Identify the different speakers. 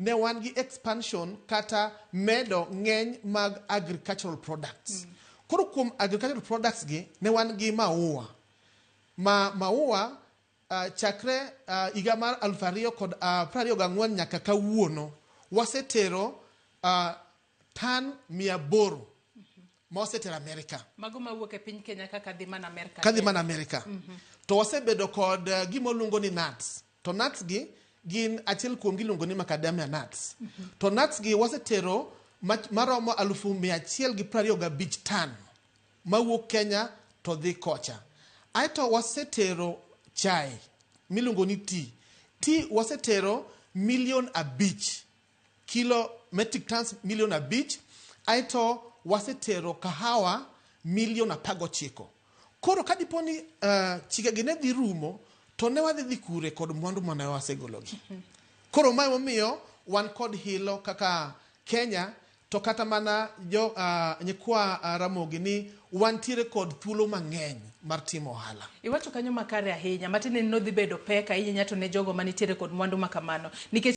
Speaker 1: ne wan gi expansion kata medo ng'eny mag agricultural products. Koro kuom agricultural products gi ne wan gi maua. Ma maua chakre higa mar 2024 nyaka kawuono wasetero tan 800 ma wasetero Amerika.
Speaker 2: Mago mawuok e piny Kenya kaka dhi mana Amerika.
Speaker 1: Kadhi mana Amerika. To wasebedo kod gima oluongo ni nuts. To nuts gi gin achiel kuom gi iluongo ni macadamia nuts. To nuts gi wasetero maromo 125,000 tan mawuok Kenya to dhi kocha. Aeto wasetero chai miluongo ni tea. Tea wasetero 5 million kilo, metric tons 5 million. Aeto wasetero kahawa 19 million. Koro ka dipo ni chikegi ne dhi rumo, to ne wadhi dhi kure kod mwandu mane wasegologi? Koro mae momiyo wan kod hilo kaka Kenya to kata mana jo nyikwa Ramogi ni wantiere kod thuolo mang'eny mar timo ohala.
Speaker 2: Iwacho kanyo makare ahinya, matiende ni nodhi bedo pek ahinya to ne jogo manitiere kod mwandu makamano nikech